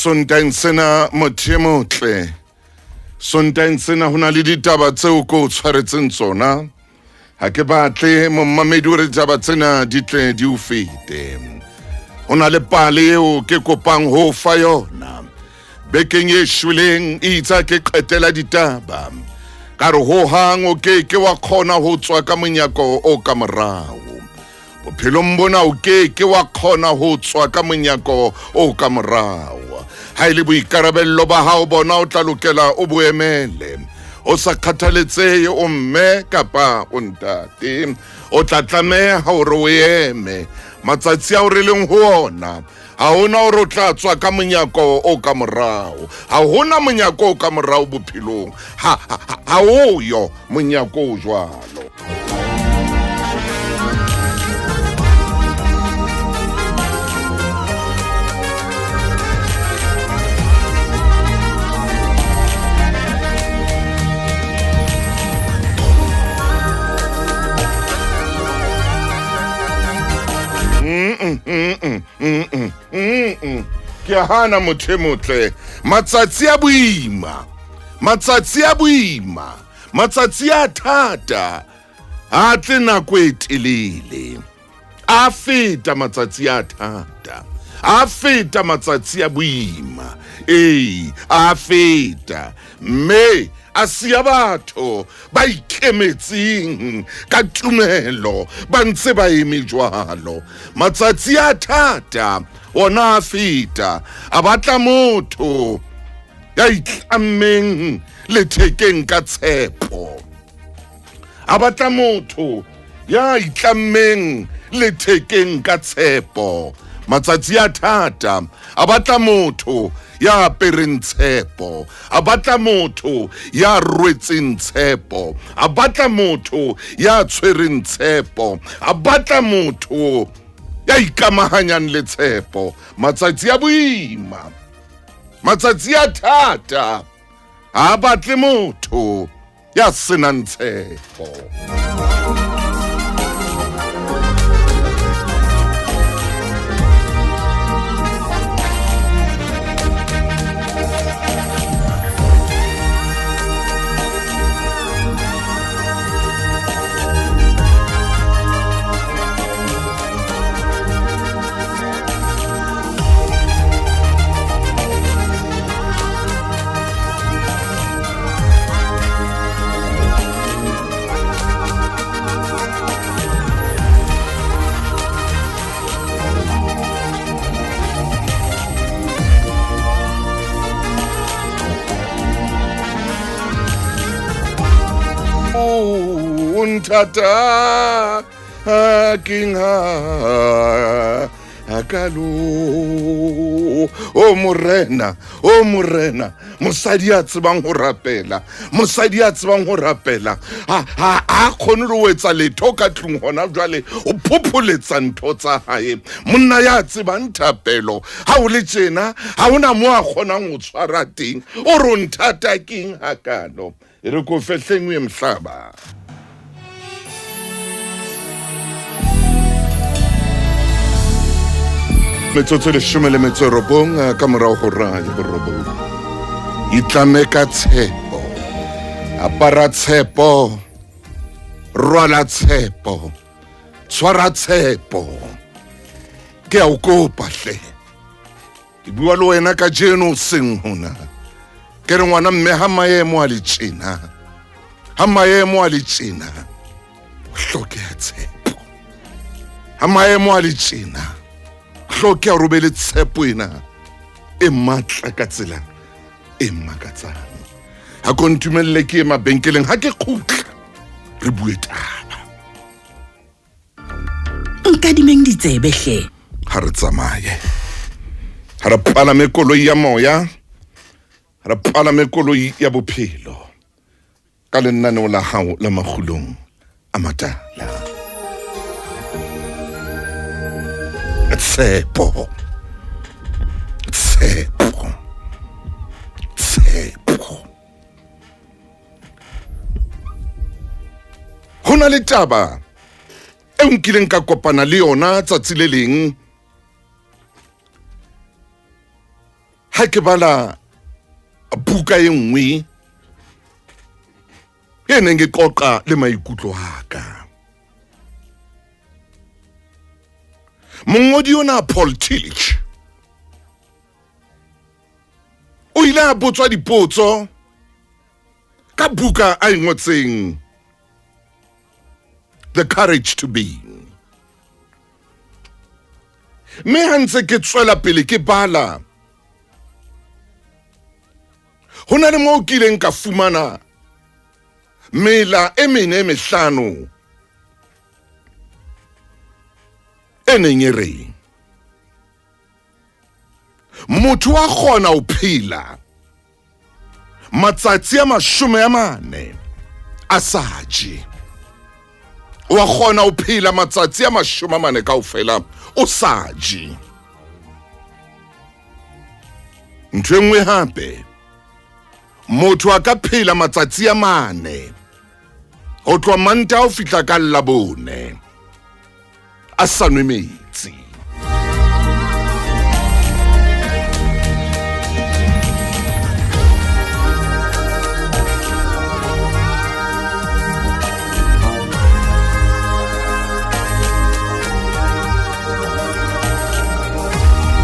Sontaheng sena motho e motle, Sontaheng sena ho na le ditaba tseo ko o tshwaretseng tsona. Ha ke batle momamedi hore ditaba tsena di tle di o fete. Ho na le pale eo ke kopang ho fa yona. Bekeng e shweleng e itse ke qetela ditaba. Ka re hohang o ke ke wa kgona ho tswa ka monyako o ka morao. Bophelong bona o ke ke wa kgona ho tswa ka monyako o ka morao. Ha e le boikarabello ba hao bona o tla lokela o bo emele. O sa kgathaletsehe o mme kapa o ntate. O tla tlameha hore o eme. Matsatsi ao re leng ho ona ha hona hore o tla tswa ka monyako o ka morao. Ha hona monyako o ka morao bophelong. Ha o yo monyako o jwalo. Ke a hana motho e motle. Matsatsi a boima, matsatsi a boima, matsatsi a thata a tle nako e telele. A feta matsatsi a thata, a feta matsatsi a boima. Ee, a feta mme a siya batho ba ikemetseng ka tumelo ba ntse ba eme jwalo. Matsatsi a thata ona a feta, a batla motho ya itlammeng lethekeng ka tshepo. A batla motho ya itlammeng lethekeng ka tshepo. Matsatsi a thata a batla motho ya apereng tshepo, a batla motho ya rwetseng tshepo, a batla motho ya tshwereng tshepo, a batla motho ya ikamahanyang le tshepo. Matsatsi a boima, matsatsi a thata a batle motho ya senang tshepo. O nthata keng ha hakalo? O Morena, o Morena, mosadi ya tsebang ho rapela, mosadi ya tsebang ho rapela ha a kgone le ho etsa letho ka tlung hona jwale, o phopholetsa ntho tsa hae. Monna ya tsebang thapelo, ha o le tjena ha hona mo a kgonang ho tshwara teng. O re o nthata keng hakalo? E re ko fehleng o ye mohlaba. Metsotso e 19 ka morao ho hora ya borobong. Itlame ka tshepo, apara tshepo, rwala tshepo, tshwara tshepo. Ke a o kopa hle, ke bua le wena kajeno seng hona. Ke re ngwana mme, ha maemo a le tjena, ha maemo a le tjena, o hlokeha tshepo. Ha maemo a le tjena, o hlokeha hore o be le tshepo ena e matla ka tsela e makatsang. Ha ko ntumelle ke ye mabenkeleng, ha ke kgutla re bue taba. Nkadimeng ditsebe hle. Ha re tsamaye, ha re palame koloi ya moya, ha re palame koloi ya bophelo ka lenaneo la hao la Makgulong a Matala. Tshepo, tshepo, tshepo. Ho na le taba e nkileng ka kopana le yona tsatsi le leng. Ha Ha ke bala buka e nngwe e neng e qoqa le maikutlo a ka. Mongodi ona Paul Tillich o ile a botswa dipotso ka buka a e ngotseng The Courage to Be. Mme ha ntse ke tswela pele ke bala, ho na le moo ke ileng ka fumana mela e mene e mehlano e neng e re motho wa kgona ho phela matsatsi a 40 a sa je. Wa kgona ho phela matsatsi a 40 kaofela o sa je. Ntho e nngwe hape, motho a ka phela matsatsi a 4 ho tloha Mantaha ho fihla ka Labone a sa nwe metsi.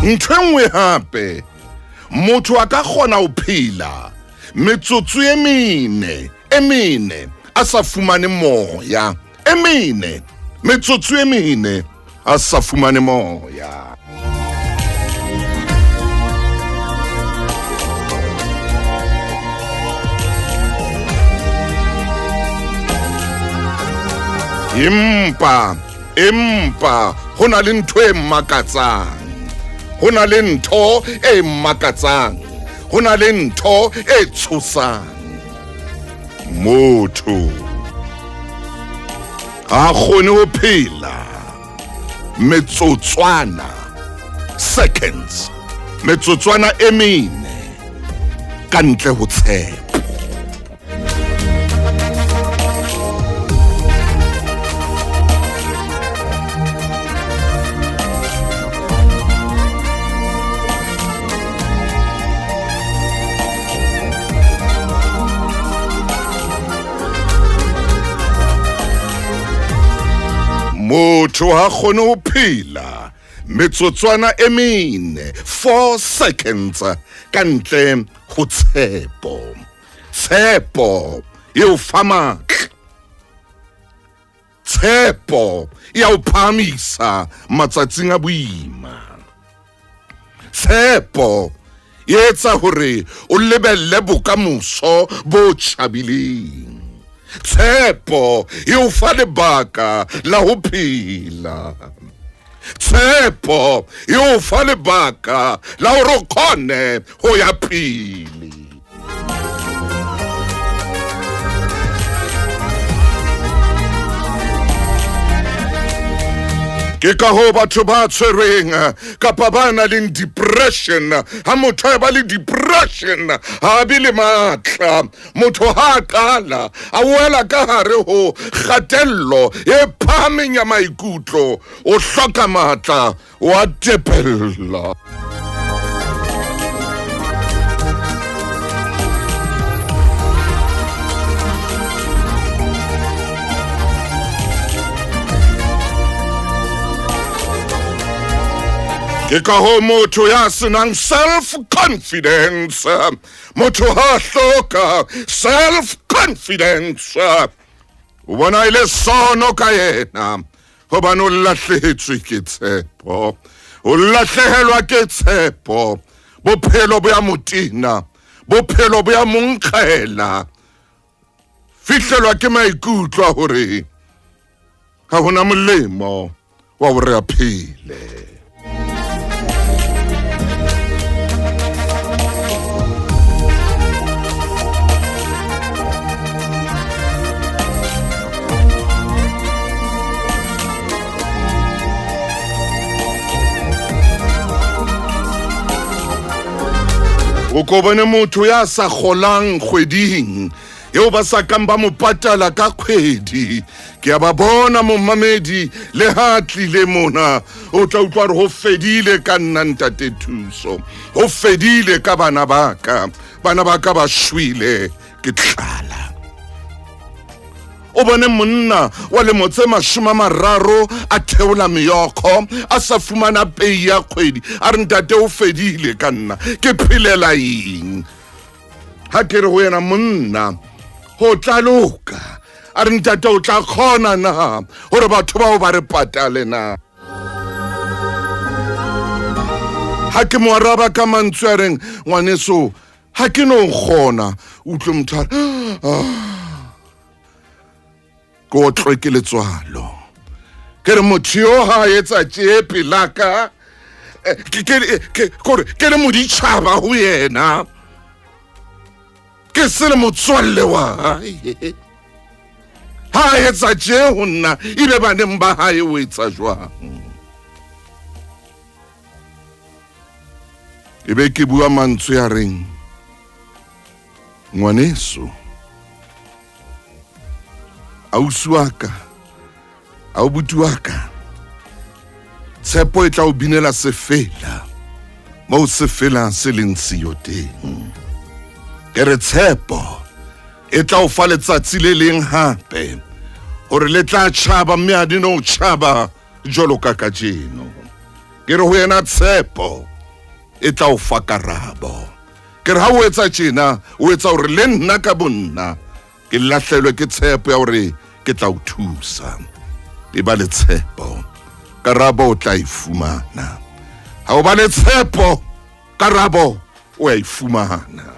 Ntho e nngwe hape, motho a ka kgona ho phela metsotso e mene a sa fumane moya. E mene, metsotso e mene a sa fumane moya. Empa ho na le ntho e makatsang. Ho na le ntho e makatsang. Ho na le ntho e tshosang. Motho ha kgone ho phela metsotswana, seconds, metsotswana e mene ka ntle ho tshepo. Motho ha kgone ho phela metsotswana e mene, 4 seconds, ka ntle ho tshepo. Tshepo e o fa matla. Tshepo e a o phahamisa matsatsing a boima. Tshepo e etsa hore o lebelle bokamoso bo tjhabileng. Tshepo e o fa lebaka la ho phela. Tshepo e o fa lebaka la hore o kgone ho ya pele. Ke ka hoo batho ba tshwerweng kapa ba nang le depression, ha motho a ba le depression ha be le matla. Motho ha a qala a wela ka hare ho kgatello e phahameng ya maikutlo, o hloka matla, wa tepella. Ke ka hoo motho ya senang self-confidence, motho ha hloka self-confidence, o bona e le sono ka yena, hobane o lahlehetswe ke tshepo, o lahlehelwa ke tshepo. Bophelo bo ya motina, bophelo bo ya monkgela, fihlelwa ke maikutlo a hore ha hona molemo wa hore a phele. O ko bone motho ya sa kgolang kgweding, eo ba sa kang ba mo patala ka kgwedi. Ke a ba bona momamedi, le ha a tlile mona o tla utlwa re ho fedile ka nna ntate Thuso, ho fedile ka bana ba ka, bana ba ka ba shwele ke tlala. O bone monna wa lemo tse 30 a theola meokgo a sa fumana pei ya kgwedi, a re ntate o fedile ka nna, ke phelela eng? Ha ke re ho yena monna ho tla loka, a re ntate o tla kgona na hore batho bao ba re patale na? Ha ke mo araba ka mantswe a reng ngwaneso ha ke no kgona, utlwe motho a re ke otlwe ke letswalo. Ke re motho yo ha a etsa tje pelaka, kore ke le moditjhaba ho yena, ke se le motswalle wa hae, ha a etsa tje ho nna ebe baneng ba hae o etsa jwang? Ebe ke bua mantswe a reng ngwaneso, ausi wa ka, aubuti wa ka, tshepo e tla o binela sefela moo sefela se leng siyo teng. Ke re tshepo e tla o fa letsatsi le leng hape hore le tla tjhaba, mme ha di no tjhaba jwalo ka kajeno. Ke re ho yena tshepo e tla o fa karabo. Ke re ha o etsa tjena, o etsa hore le nna ka bonna ke lahlelwe ke tshepo ya hore ke tla o thusa. E ba le tshepo, karabo o tla e fumana. Ha o ba le tshepo, karabo o ya e fumana.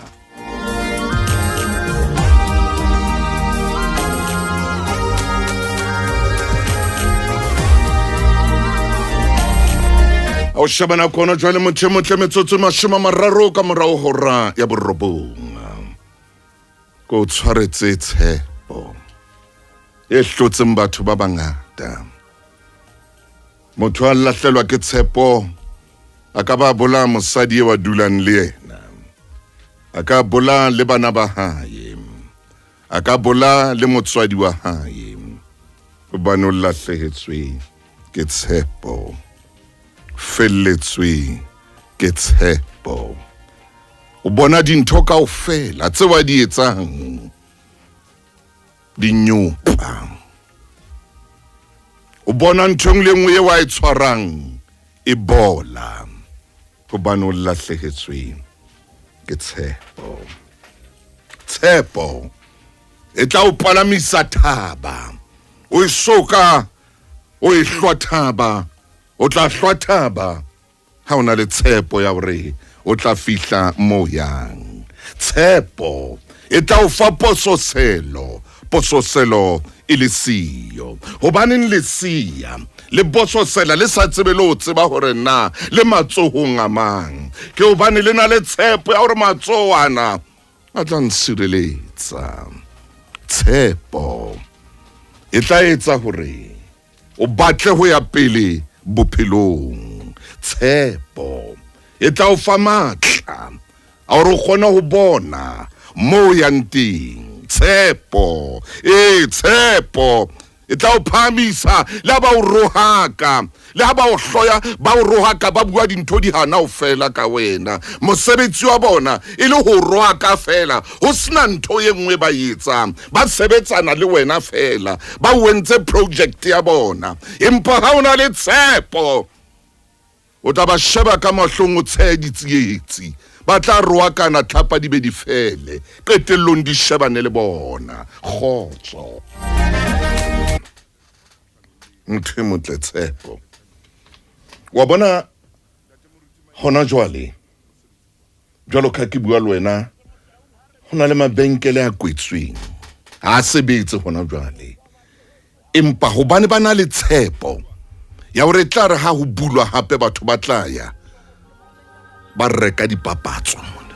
O shebana kona jwale motho e motle, metsotso 30 ka morao hora ya 9. Ko tshwaretse tshepo e hlotseng batho ba bangata. Motho a lahlelwa ke tshepo a ka ba bolaya mosadi eo a dulang le yena, a ka bolaya le bana ba hae, a ka bolaya le motswadi wa hae, hobane o lahlehetswe ke tshepo, felletswe ke tshepo. O bona dintho kaofela tseo a di etsang di nyopa. O bona ntho e nngwe le nngwe eo a e tshwarang e bola, hobane o lahlehetswe ke tshepo. Tshepo e tla o palamisa thaba, o e soka o e hlwa thaba, o tla hlwa thaba ha o na le tshepo ya hore o tla fihla mo yang. Tshepo e tla o fa pososelo, pososelo e le siyo. Hobaneng leseya le bososela le sa tsebe le o tseba hore na le matsohong a mang? Ke hobane le na le tshepo ya hore matsoho ana a tla ntshireletsa. Tshepo e tla etsa hore o batle ho ya pele bophelong. Tshepo e tla o fa matla a hore o kgone ho bona moo o yang teng. Tshepo, ee, tshepo e tla o phahamisa le ha ba o rohaka, le ha ba o hloya, ba o rohaka, ba bua dintho di hana ho fela ka wena. Mosebetsi wa bona e le ho rohaka fela, ho sena ntho e nngwe ba e etsang, ba sebetsana le wena fela, ba o entse project ya bona. Empa ha o na le tshepo, o tla ba sheba ka mahlong, o tshehe ditsietsi, ba tla roakana tlhapa di be di fele, qetellong di shebane le bona. Kgotso. Motho e motle, tshepo. Wa bona hona jwale, jwalo ka ke bua le wena, ho na le mabenkele a kwetsweng, ha a sebetse hona jwale, empa hobane ba na le tshepo ya hore tla re ha ho bulwa hape batho ba tla ya ba reka dipapatso mona,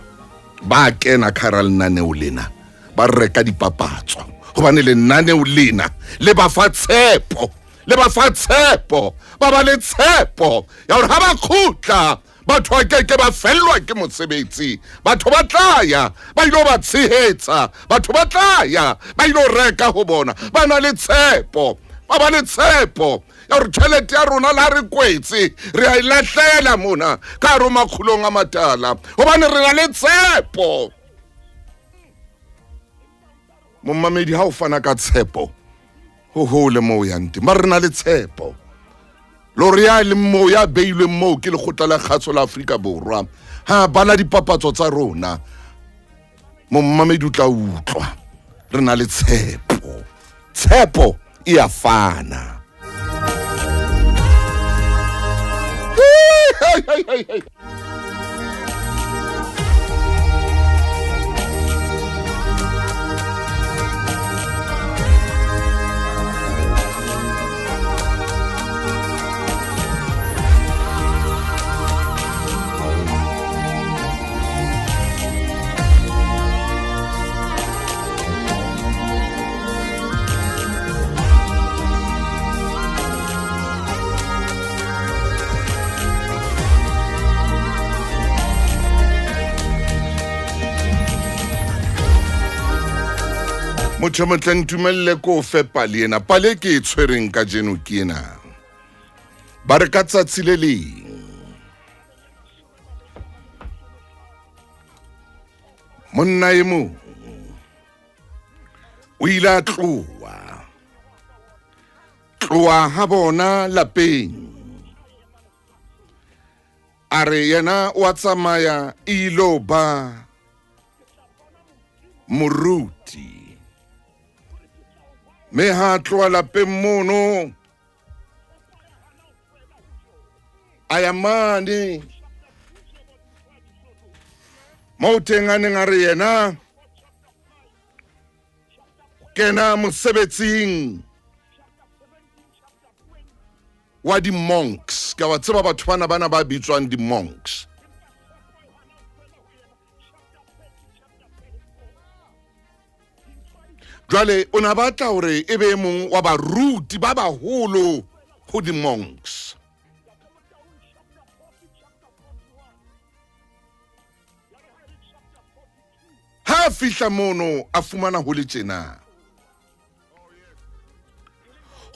ba kena ka hara lenaneo lena, ba reka dipapatso, hobane lenaneo lena le ba fa tshepo, le ba fa tshepo, ba ba le tshepo ya hore ha ba kgutla Batho ba keke ba fellwa ke mosebetsi. Batho ba tla ya ba ilo ba tshehetsa. Batho ba tla ya ba ilo reka ho bona. Ba na le tshepo. Ba ba le tshepo ya gore tšhelete ya rona la re kwetse re a e lahlela mona ka hare ho makgulong a matala gobane re na le tshepo. Momamedi, ha o fana ka tshepo ho hole moo o yang teng, ba re na le tshepo. Lore ya leng moo, ya beilweng moo ke lekgotla la kgaso la Afrika Borwa, ha bala dipapatso tsa rona, momamedi o tla utlwa re na le tshepo. Tshepo e a fana. Motho motle, ntumelle ko fe pale ena. Pale e ke e tshwereng kajeno ke ena. Ba re ka tsatsi le leng monna e mong o ile a tloha tloha ha bona lapeng, a re yena o a tsamaya ilo ba moruti. Mme ha tloha lapeng mono a ya mane moo teng a neng a re yena kena mosebetsing wa di-monks. Ka wa tseba batho bana bana ba bitswang di-monks. Jwale o na batla hore e be e mong wa baruti ba baholo ho di-monks. Ha a fihla mono a fumana ho le tjena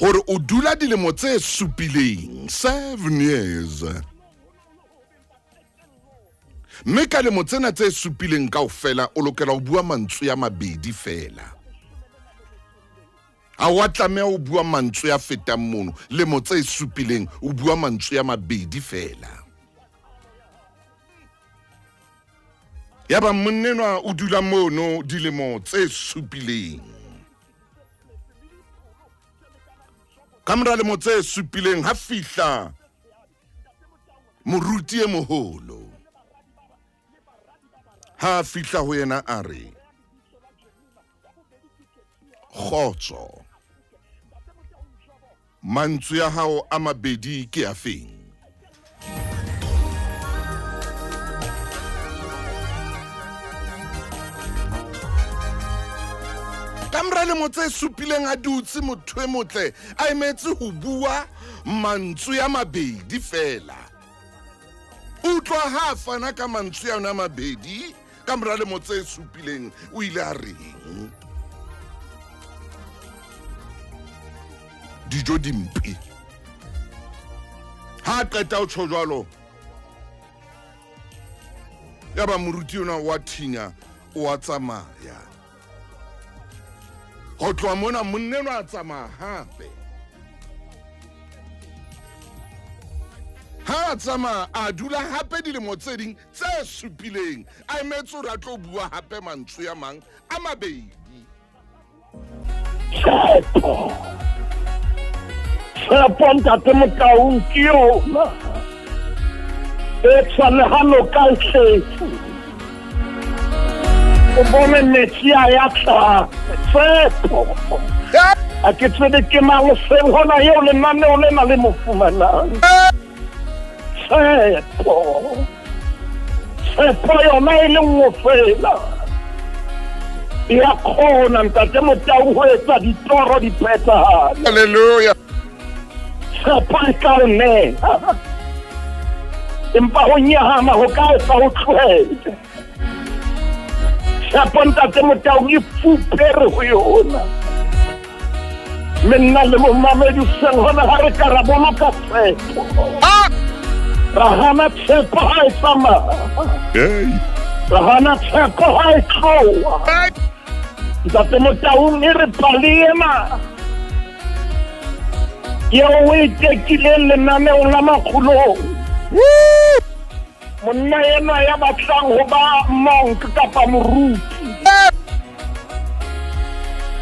hore o dula dilemo tse supileng, 7 years, mme ka lemo tsena tse supileng kaofela o lokela ho bua mantswe a mabedi fela. Ha wa tlameha ho bua mantswe a fetang mono. Lemo tse supileng o bua mantswe a mabedi fela. Yaba monnenwa o dula mono dilemo tse supileng. Ka mora lemo tse supileng ha fihla moruti e moholo. Ha fihla ho yena a re, kgotso, mantswe a hao a mabedi ke a feng? Ka mora lemo tse supileng a dutse motho e motle a emetse ho bua mantswe a mabedi fela. Utlwa ha a fana ka mantswe ana a mabedi ka mora lemo tse supileng o ile a reng? Dijo dimpe. Ha a qeta ho tjho jwalo, yaba moruti ona wa thinya o a tsamaya. Ho tloha mona monna enwa a tsamaya hape. Ha a tsamaya a dula hape dilemo tse ding tse supileng a emetse hore a tlo bua hape mantswe a mang a mabedi. Tshepo, tshepo ntate Motaung ke yona e tshwane ha noka e tletse, o bone metsi a ya tlase. Tshepo a ke tsebe ke mang seng hona eo lenaneo lena le mo fumanang. Tshepo, tshepo yona e le nngwe fela ya kgona ntate Motau ho etsa ditoro di phethahale. Hallelujah. Tshepo e tla o neha. Empa ho nyahama ho ka etsa ho tlohele. Tshepo ntate Motaung e fupere ho yona. Mme nna le momamedi seng hona ha re ka ra boloka tshepo. Ra hana tshepo ha e tsamaya. Ra hana tshepo ha e tloha. Ntate Motaung e re pale ena eo o e tekileng lenaneong la makgolong. Monna enwa ya batlang ho ba monk kapa moruti.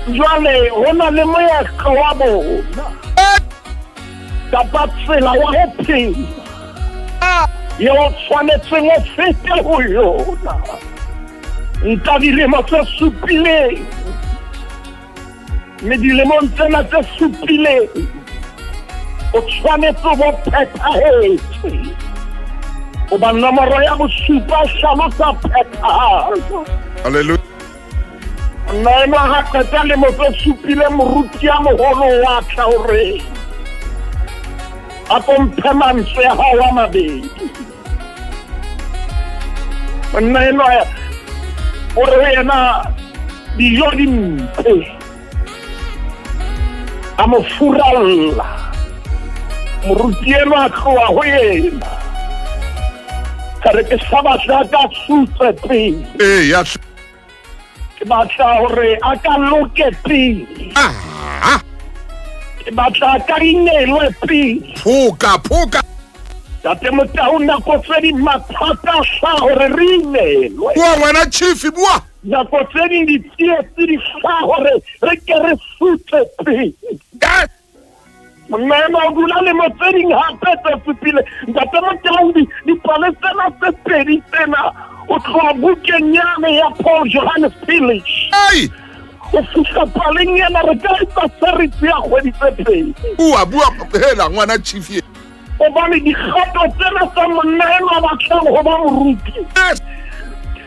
Jwale ho na le moetlo wa bona kapa tsela ya ho phela eo tshwanetseng o fete ho yona. Nka dilemo tse supileng mme dilemong tsena tse supileng o tshwanetse bo phethahetse goba nomoro ya bosupa e hlalosa phethahalo. Hallelujah. Nna enwa ga qeta lemo tse supileng moruti ya moholo wa tla gore a ko mphe mantswe ya gago a mabedi. Monna enwa o re ho yena dijo di mpe, a mo furalla. Moruti enwa a tloha ho yena, ka re ke sa batla ka sutse pele. Ee, ya Ke batla hore a ka loke pele. Ah. Ke batla ka inelwe pele. Phoka, phoka. Tate Motau, nako tse ding mathata a hlaha hore re inelwe. Bua ngwana chief, bua. Nako tse ding ditsietsi di hlaha hore re ke re suthe pele. Eh. Monna ena o dula lemo tse ding hape tse supile. Ntate Motau, dipale tsena tse pedi tsena o tloha bukeng yane ya Paul Johannes Tillich. Ei! O fihla paleng ena re ka etsa series ya kgwedi tse pedi. Bua, bua, hela ngwana chief ye. Hobane dikgato tsena tsa monna enwa batlang ho ba moruti. Yes.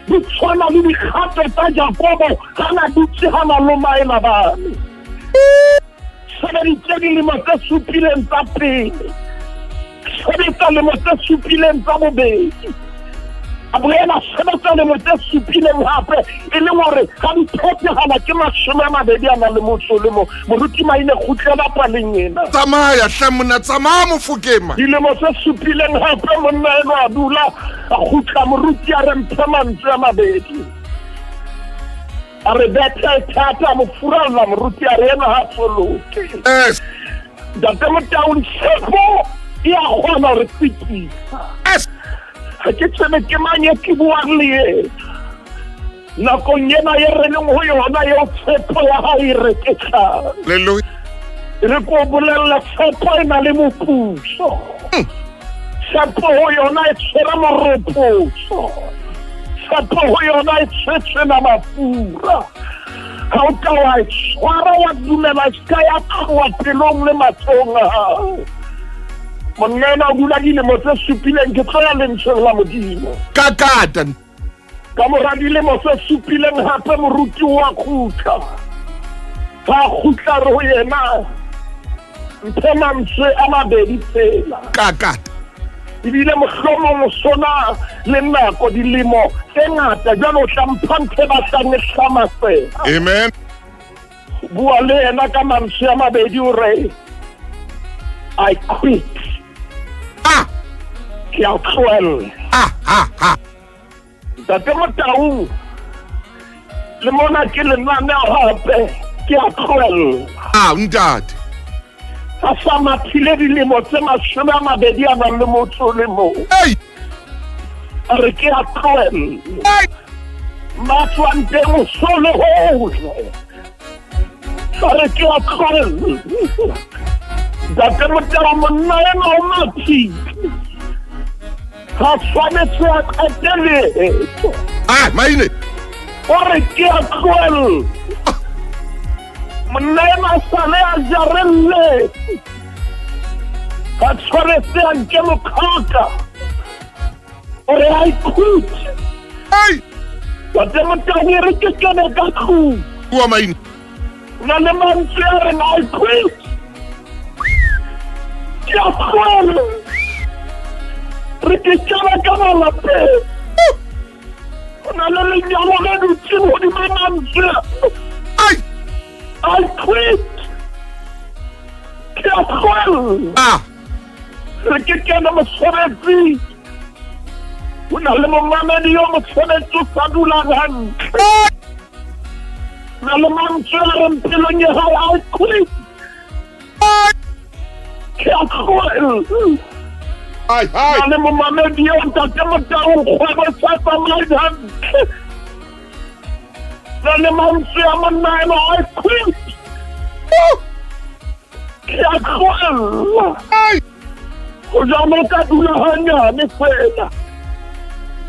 Di tshwana le dikgato tsa Jakobo ha na dutse ha malomae Labane. Sebeditse dilemo tse supileng tsa pele, sebetsa lemo tse supileng tsa bobedi, a boela sebetsa lemo tse supileng hape, e leng hore ga di phethegala ke 20 a na le motso le mo. Moruti Maine, kgutlela paleng ena. Tsamaya hle monna, tsamaya mofokeng ma. Dilemo tse supileng hape monna enwa a dula, a kgutla, moruti a re mphe mantswe a mabedi. A re bethe thata, a mo furalla moruti a re ena ha tsoloke. Yes. Ntate Motaung, tshepo e a kgona hore fetisa. Yes. Ga ke tsebe ke mang e ke buang le yena. Nakong ena e re leng ho yona eo tshepo ya hao e reketlang. Hallelujah. Re ko bolella tshepo e na le moputso. Tshepo ho yona e tshwere moropotso. Tshepo ho yona e tshwetswe na mafura. Ha o ka wa e tshwara wa dumela e ska ya tloha pelong le matsong a hao. Monna ena o dula dilemo tse supileng, ke tlo ya lentsweng la Modimo. Kakata. Ka mora dilemo tse supileng hape moruti wa kgutla. Ha kgutla re ho yena, mphe mantswe a mabedi fela. Kakata. Ebile mohlomong o sona le nako dilemo tse ngata jwale o tla mpha ntho e batlang e hlamasela. Amen. Bua le yena ka mantswe a mabedi o re, I quit. Ah. Ke a tlohella. Ah, ah, ah. Ntate Motaung, le mona ke lenaneo hape, ke a tlohella. Ah, ntate. A sa mathile dilemo tse 20 a nang le motho le mong. Ei. A re ke a tlohella. Ei. Matswang teng o so le hole. A re ke a tlohella. Ntate Motaung, monna enwa o mathile. Ga tshwanetse a qete leeto. Ah, maine. O re ke a tlohella. Monna enwa a sale a jarelletse. Ga tshwanetse a nke mokhaka. O re a ikhutse. Ei. Ntate Motaung, e re ke kene ka tlung. Bua maine. Na le mantswe a reng I quit. Ke a tlohella. Re ke kena ka malapeng. Go na le lenyalo le dutseng godimo mantswe. Ai! I quit. Ke a tlohella. Ah! Re ke kene mosebetsing. Go na le momamedi yo mosebetsi o sa dulang hantle. Na le mantswe a reng pelong ya gago I quit. Ke a tlohella. Ai, ai! Na le momamedi yo ntate Motaung kgwebo e sa tsamaye hantle. Na le mantswe a monna eno I quit. Ke a tlohella. Ai! Go jalo ka dula hanyane fela.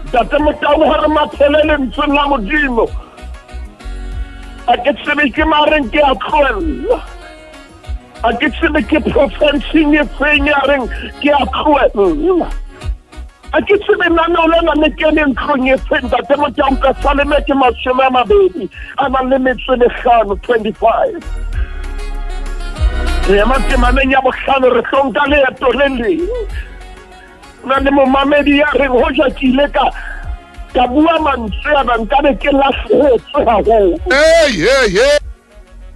Ntate Motaung ha re mathele lentsweng la Modimo. A ke tsebe ke mareng ke a tlohella. A ke tsebe ke profenseng e feng ya reng ke a tlohella. A ke tsebe lenaneo lena le kene ntlong e feng ntate Motaung ka saleme ke 25, 25. Re ema temaneng ya bohlano re tlo nka leeto le leng. Na le momamedi ya reng hoja ke ile ka ka bua mantswe ana nkabe ke lahlehetswe haholo. Hey, hey, hey!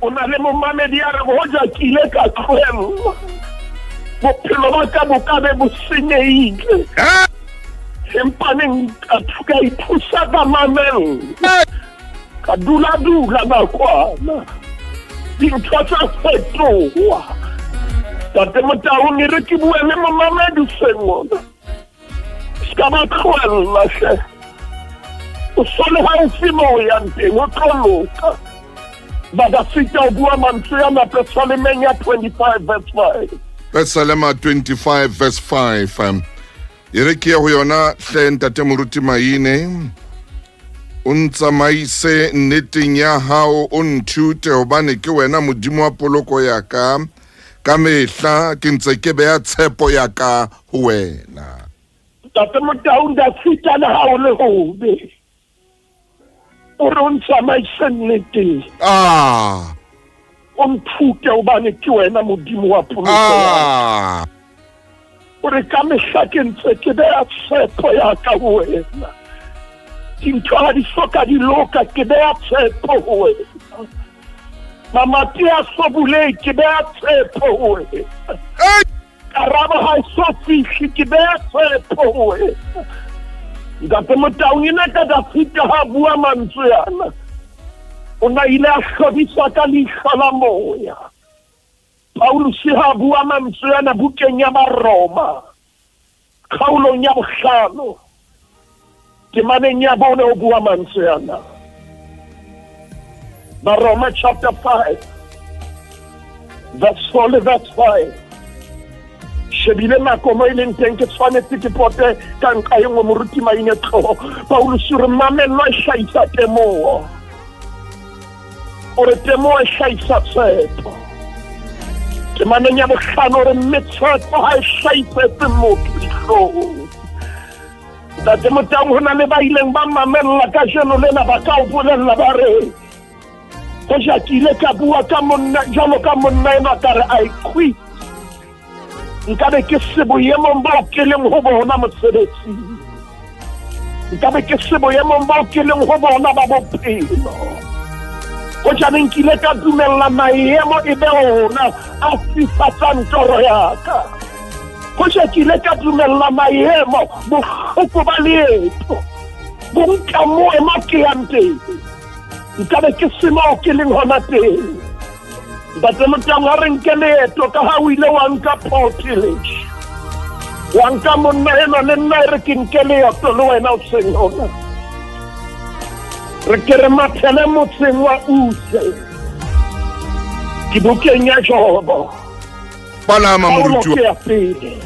O na le momamedi ya reng hoja ke ile ka tlohella bophelo ba ka bo ka be bo senyehile. Ah! Empa neng ka ka ithusa ka mamella. Ka dula-dula nakwana. Dintho tsa fetoha. Ntate Motaung e re ke bue le momamedi hoseng mona. Se ka ba tlohella hle. O sole haufi mo o yang teng, o tlo loka. Badafita o bua mantswe ana Pesalemeng ya 25 verse 5. Pesalema 25 verse 5. E re ke ye ho yona hle ntate Moruti Maine. O ntsamaise nneteng ya hao, o nthute hobane ke wena Modimo wa poloko ya ka. Ka mehla ke ntse ke beha tshepo ya ka ho wena. Ntate Motaung Dafita le ha o le hobe. O re o ntsamaise nneteng. Ah! O nthute hobane ke wena Modimo wa poloko ya ka. Ah! O re ka mehla ke ntse ke beha tshepo ya ka ho wena. Dintho ha di soka di loka ke beha tshepo ho wena. Mamati a so bulehe ke beha tshepo ho wena. Hey! Karabo ha e so fihle ke beha tshepo ho wena. Ntate Motaung e ne ka Dafita ha bua mantswe ana. O na ile a hlodiswa ka leihlo la moya. Paulus ha bua mantswe ana bukeng ya Baroma kgaolong ya bohlano temaneng ya bone o bua mantswe ana. Baroma chapter 5 verse 4 le verse 5. Shebile nako mo e leng teng ke tshwanetse ke pote ka nqa e nngwe moruti Maine tloho. Paulus o re mamello e hlahisa temoho. O re temoho e hlahisa tshepo. Temaneng ya bohlano o re mme tshepo ha e hlahisetse motho dihlong. Ntate Motaung ho na le ba ileng ba mamella kajeno lena ba ka o bolella ba re hoja ke ile ka bua ka monna jwalo ka monna enwa ka re I quit. Nkabe ke se boemong bao ke leng ho bona mosebetsing. Nkabe ke se boemong bao ke leng ho bona ba bophelo. Hoja ne nkile ka dumella maemo e be ona a fifatsang toro ya ka. Hoja ke ile ka dumella maemo bohloko ba leeto bo nkamoe mo ke yang teng. Nkabe ke se moo ke leng hona teng. Ntate Motaung ha re nke leeto ka ha o ile wa nka Paul Tillich. Wa nka monna enwa le nna e re ke nke leeto le wena o seng hona. Re ke re mathele motseng wa Use. Ke bukeng ya Jobo. Palama Paulo moruti ke ya pele.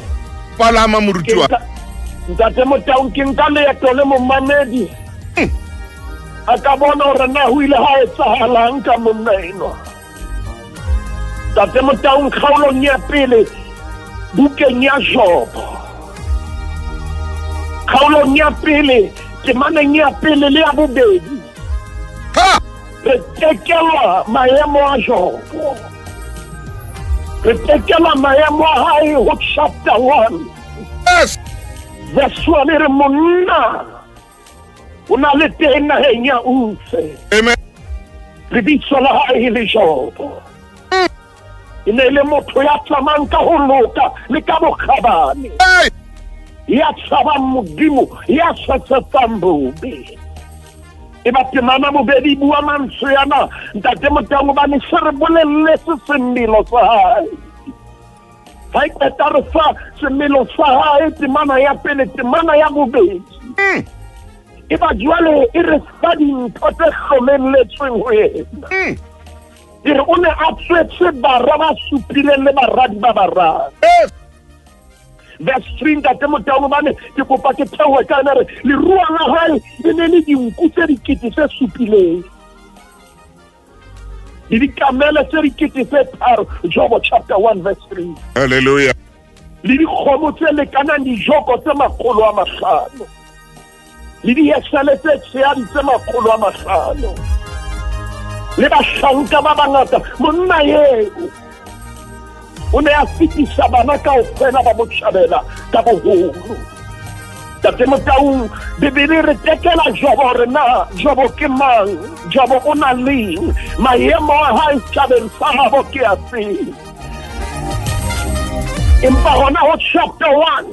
Palama moruti wa. Ntate Motaung ke nka leeto le momamedi. A ka bona hore na ho ile ha etsahalang ka monna enwa. Ntate Motaung kgaolong ya pele bukeng ya Jobo. Kgaolong ya pele temaneng ya pele le ya bobedi. Ha! Re tekelwa maemo a Jobo. Re tekela maemo a hae ho chapter 1. Yes. Verse 1 e re monna o na le teng naheng ya Utse. Amen. Lebitso la hae e le Jobo. E ne e le motho ya tsamayang ka ho loka le ka bokgabane. Hey! Ya tshabang Modimo, ya sa tshepang bobe. E ba temana bobedi bua mantswe ana ntate Motaung hobane se re bolelletse semelo sa hae. Ha e qeta re fa semelo sa hae temana ya pele, temana ya bobedi. E ba jwale e re fa dintho tse hlomelletsweng ho yena. E re o ne a tswetse bara ba supileng le baradi ba bararo. Verse 3 ntate Motaung hobane ke kopa ke theohe ka yona re leruo la hae e ne le dinku tse dikete tse supileng le dikamele tse dikete tse tharo. Jobo chapter 1 verse 3. Hallelujah. Le dikgomo tse lekanang dijoko tse 500 le diesele tse tshehadi tse 500 le bahlanka ba bangata. Monna eo o ne a fetisa bana kaofela ba botjhabela ka boholo. Tate Motaung, Bibele re tekela Jobo hore na Jobo ke mang, Jobo o na leng, maemo a hae setjhabeng sa habo ke a feng. Empa hona ho chapter 1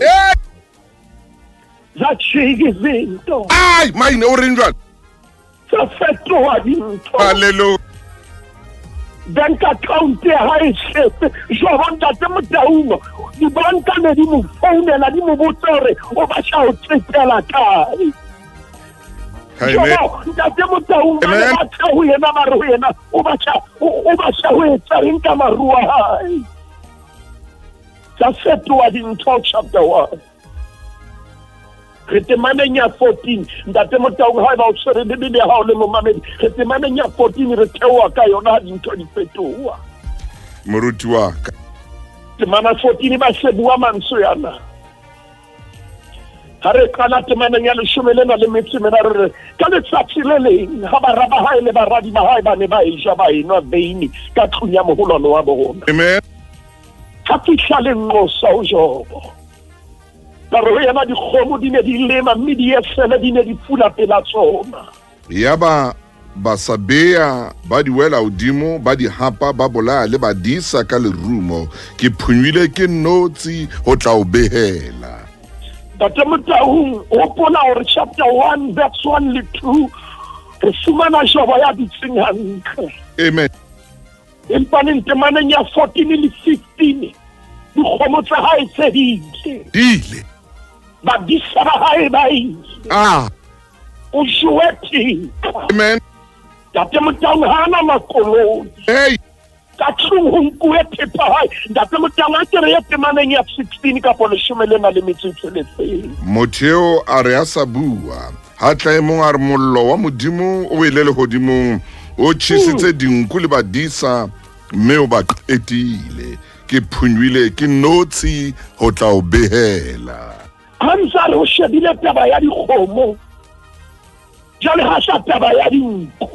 za tjhiki izinto. Ai, mine o reng jwale? Tsa fetoha dintho. Hallelujah. Bank account ya hae tletse. Jobo ntate Motaung, dibanka ne di mo founela di mo botsa hore o batla ho tsetela kae. Jobo ntate Motaung ba ne ba tla ho yena ba re ho yena o batla ho etsa eng ka maruo a hae. Tsa fetoha dintho chapter 1. Re temaneng ya 14 ntate Motaung, haeba o tshwere Bibele ya hao le momamedi, re temaneng ya 14 re theoha ka yona ha dintho di fetoha. Moruti wa ka. Temana 14 ba se bua mantswe ana. Ha re qala temaneng ya leshome lena le metso e meraro re ka letsatsi le leng ha bara ba hae le baradi ba hae ba ne ba eja ba enwa veine ka tlung ya moholwane wa bona. Amen. Ha fihla lenqosa ho Jobo. Ka re ho yena dikgomo di ne di lema mme diesele di ne di fula pela tsona. Yaba Basabea ba di wela hodimo, ba di hapa, ba bolaya le badisa ka lerumo. Ke phunywile ke notsi ho tla o behela. Ntate Motaung, hopola hore chapter 1 verse 1 le 2 re fumana Jobo ya dutseng hantle. Amen. Empa temaneng ya 14 le 15 dikgomo tsa hae tse di ile. Di ile. Badisa ba hae ba ile. Ah. O jowe thipa. Amen. Ntate Motaung ha ana makoloi. Hey. Ka tlung ho nkuwe thepa hae. Ntate Motaung a kere ye temaneng ya 16 kapa leshome lena le metso e tsheletseng. Motho eo a re a sa bua, ha tla e mong a re mollo wa Modimo o wele lehodimong, o tjhesitse dinku le badisa mme o ba qetile. Ke phunywile ke notshi ho tla o behela. Ha ntse a re o shebile taba ya dikgomo, jwale ha sa taba ya dinku.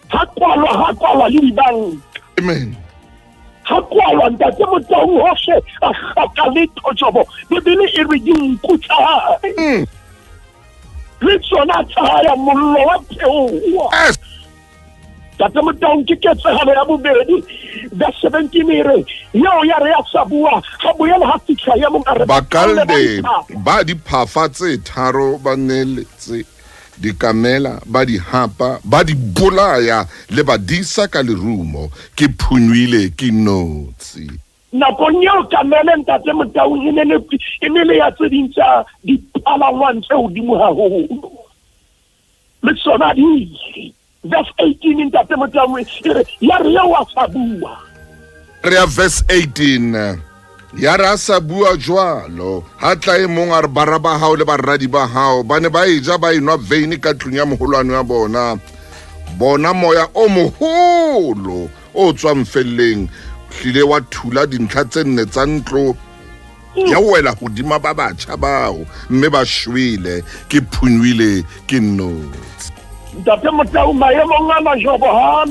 Ha kwalwa le dibanka. Amen. Ha kwalwa ntate Motaung hohle a hloka letho Jobo. Bibele e re dinku tsa hae. Le tsona tsa hae mollo wa theoha. Yes. Ntate Motaung ke ketsahalo ya bobedi. Verse 17 e re eo ya re ya sa bua, ha boela ha fihla ya mong a re Bakalde ba diphafa tse tharo ba neletse dikamela ba di hapa ba di bolaya le badisa ka lerumo. Ke phunywile ke notshi. Nakong eo kamele ntate Motaung e ne le ya tse ding tsa dipalangwang tse hodimo haholo. Le tsona di ile. Verse 18 ntate Motaung e re ya re eo a sa bua. Re ya verse 18. Ya re a sa bua jwalo, ha tla e mong a re bara ba hao le baradi ba hao ba ne ba eja ba enwa veine ka tlung ya moholwane wa bona. Bona moya o moholo o tswang felleng hlile wa thula dintlha tse nne tsa ntlo ya wela hodima ba batjha bao mme ba shwele. Ke phunywile ke notshi. Ntate Motaung, maemong ana Jobo ha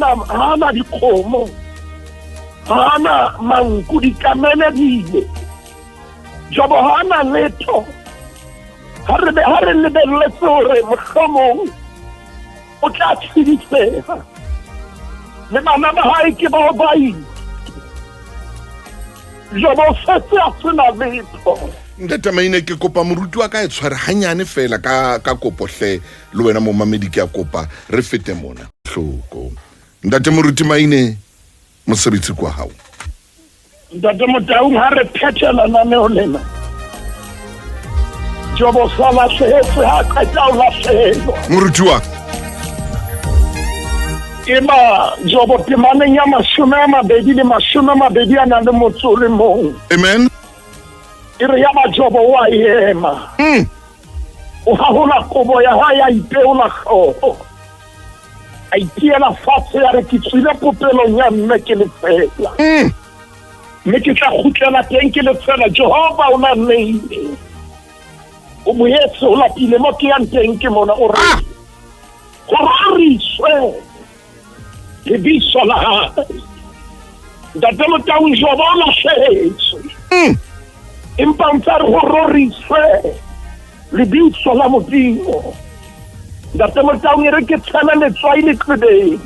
ana dikgomo, ha ana manku, dikamele di ile. Jobo ha ana letho. Ha re be ha re lebelletse hore mohlomong o tla tshediseha le bana ba hae ke bao ba ile. Jobo o setse a sena letho. Ntate Maine, ke kopa moruti wa ka e tshware hanyane fela ka ka kopo hle le wena momamedi ke a kopa re fete mona hloko. Ntate Moruti Maine, mosebetsi kwa hao. Ntate Motaung, ha re phethela lenaneo lena, Jobo sa lahlehetswe ha qeta ho lahlehelwa. Moruti wa Eba Jobo temaneng ya 22 a nang le motso o le mong. Amen. E re ya ba Jobo wa ema. O hahola kobo ya hae, a ipeola hlooho. A itiela fatshe, ya re ke tswile popelong ya mme ke le fela. Mme ke tla kgutlela teng ke le fela. Jehova o na nneile. O boetse o lapile mo ke yang teng ke mona, o re go roriswe lebitso la hae. Ntate Motaung, Jobo o lahlehetswe. Empa o ntse a re go roriswe lebitso la Modimo. Ntate Motaung, e re ke tshele letswai leqebeng.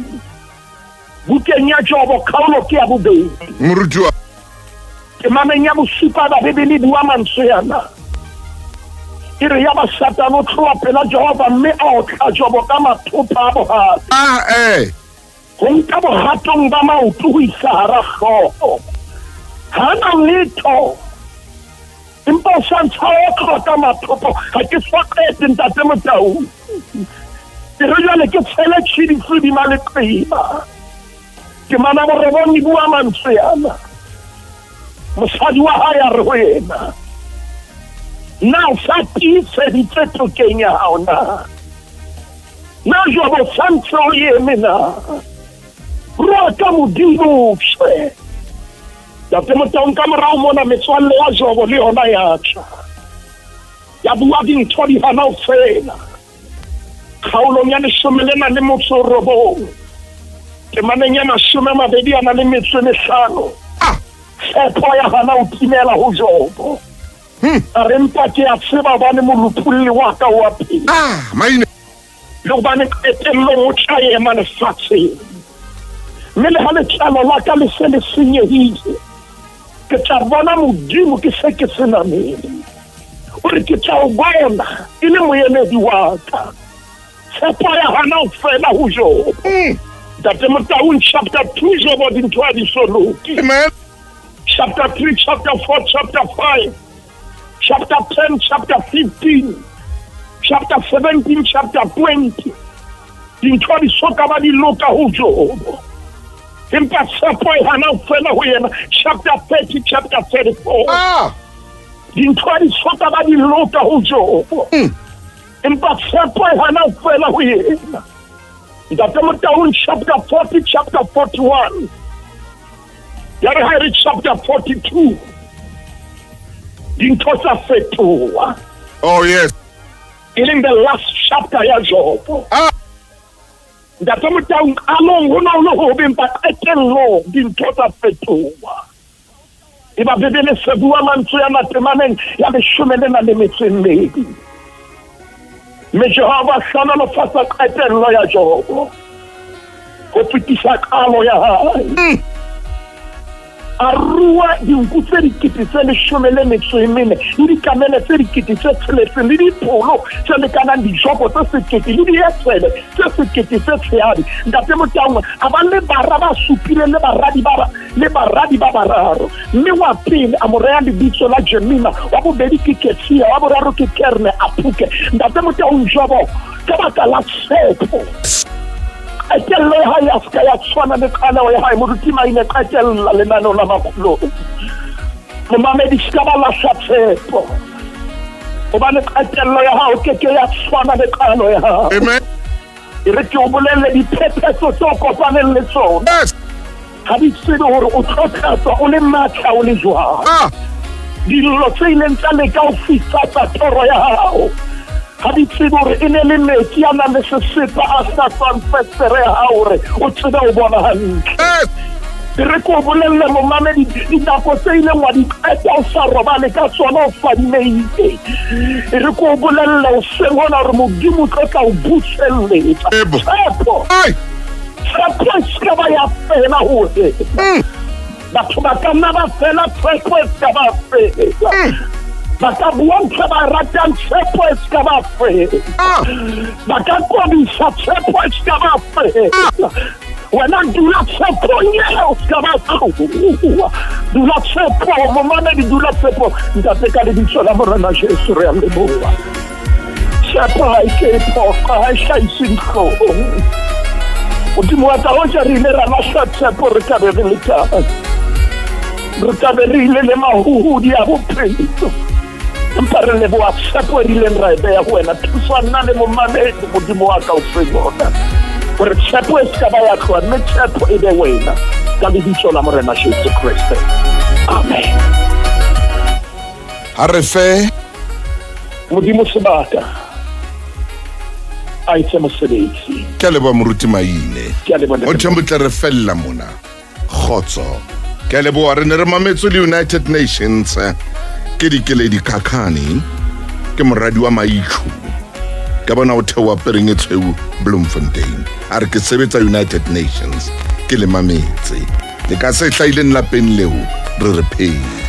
Bukeng ya Jobo kgaolo ke ya bobedi. Moruti wa Temaneng ya bosupa ba Bibele e bua mantswe ana. E re ya ba Satane o tloha pela Jehova mme a otla Jobo ka mathopa a bohale. Ho nka bohatong ba maoto ho isa hara hlooho. Ha na letho. Empa o sa ntsha otlwa ka mathopo. Ha ke so qete Ntate Motaung. Ke re jwale ke tshele tjhidisi hodima leqeba. Temana borobong e bua mantswe ana. Mosadi wa hae a re ho yena, na o sa tiiseditse tokeng ya hao na? Na Jobo sa ntse o eme na? Rua ka Modimo o shwe. Ntate Motaung, ka morao mona metswalle ya Jobo le yona ya tla. Ya bua dintho di hana ho fela. Kgaolong ya 19. Temaneng ya 25. Tshepo ya hana ho timela ho Jobo. A re mpa ke a tseba hobane molopolli wa ka o a phela. Maine. Le hobane qetellong o tla ema lefatsheng. Mme le ha letlalo la ka le se le senyehile, ke tla bona Modimo ke se ke se nameng. O re ke tla o bona e le moemedi wa ka. Tshepo ya hana ho fela ho Jobo. Ntate Motaung, chapter 2 Jobo dintho ha di so loke. Amen. Chapter 3, chapter 4, chapter 5, chapter 10, chapter 15, chapter 17, chapter 20. Dintho di so ka ba di loka ho Jobo. Empa tshepo e hana ho fela ho yena. Chapter 30, chapter 34. Dintho di so ka ba di loka ho Jobo. Empa tshepo e hana ho fela ho yena. Ntate Motaung, chapter 40, chapter 41. Ya re ha e re chapter 42. Dintho tsa fetoha. Oh yes. E leng the last chapter ya Jobo. Ntate Motaung, qalong ho ne ho le hobe, empa qetellong dintho tsa fetoha. Eba Bibele se bua mantswe a matemaneng ya 12. Mme Jehova hlohonolofatsa qetello ya Jobo ho fetisa qalo ya hae. A rua dinku tse 14000 le dikamele tse 6,000 le dipholo tse lekanang dijoko tse 1,000 le diesele tse 1,000 tse tshehadi. Ntate Motaung a ba le bara ba supileng le baradi ba le baradi ba bararo. Mme wa pele a mo reha lebitso la Jemima, wa bobedi ke Ketsia, wa boraro ke Kerne Apuke. Ntate Motaung, Jobo ka baka la tshepo qetello ya hae ya seka ya tshwana le qaleho ya hae. Moruti Maine, qetella lenaneo la makgolong. Momamedi, se ka ba lahla tshepo, hobane qetello ya hao ke ke ya tshwana le qalo ya hao. Amen. E re ke o bolelle diphephetso tse o kopaneng le tsona. Ha di tsebe hore o tlo tlatswa o le matla o le jwang. Dillo tse ileng tsa leka ho fifatsa toro ya hao ha di tsebe hore e ne le metsi a nang le sesepa a hlatswang festere ya hao hore o tsebe ho bona hantle. E re ke o bolelle momamedi dinako tse ileng wa di qeta o sa robale ka tsona o fadimeile. E re ke o bolelle o seng hona hore Modimo o tlo tla o buselletsa. Tshepo. Tshepo e se ba ya fela ho wena. Batho ba ka nna ba fela tshepo e se ba fela. Ba ka bua ntho ba ratang tshepo e se ba fela. Ba ka kobisa tshepo e se ba fela. Wena dula tshepong eo se ka ba tloa. Dula tshepong, momamedi dula tshepong. Ntate ka lebitso la Morena Jesu re a leboha. Tshepo ha e ke e phoqa, ha e hlahise dihlong. Modimo wa ka, hoja re ile ra lahla tshepo re ka be re le kae? Re ka be re ile le mahuhudi a bophelo. Empa re leboha tshepo e re ileng ra e beya ho wena. Thusa nna le momamedi, Modimo wa ka o se bona. Gore tshepo e se ka ba ya tloha, mme tshepo e be wena. Ka lebitso la Morena Jesu Kriste. Amen. Ha re fe Modimo sebaka a etse mosebetsi. Ke a leboha Moruti Maine. Ke a leboha. Motho motle re fella mona. Kgotso. Ke a leboha re ne re mametswe le United Nations. Ke Dikeledi Khakhane. Ke moradi wa Maitjhu. Ka bona o theoha pereng e tshweu Bloemfontein. A re ke sebetsa United Nations. Ke le mametse. Le ka se hlahileng lapeng leo re re phele.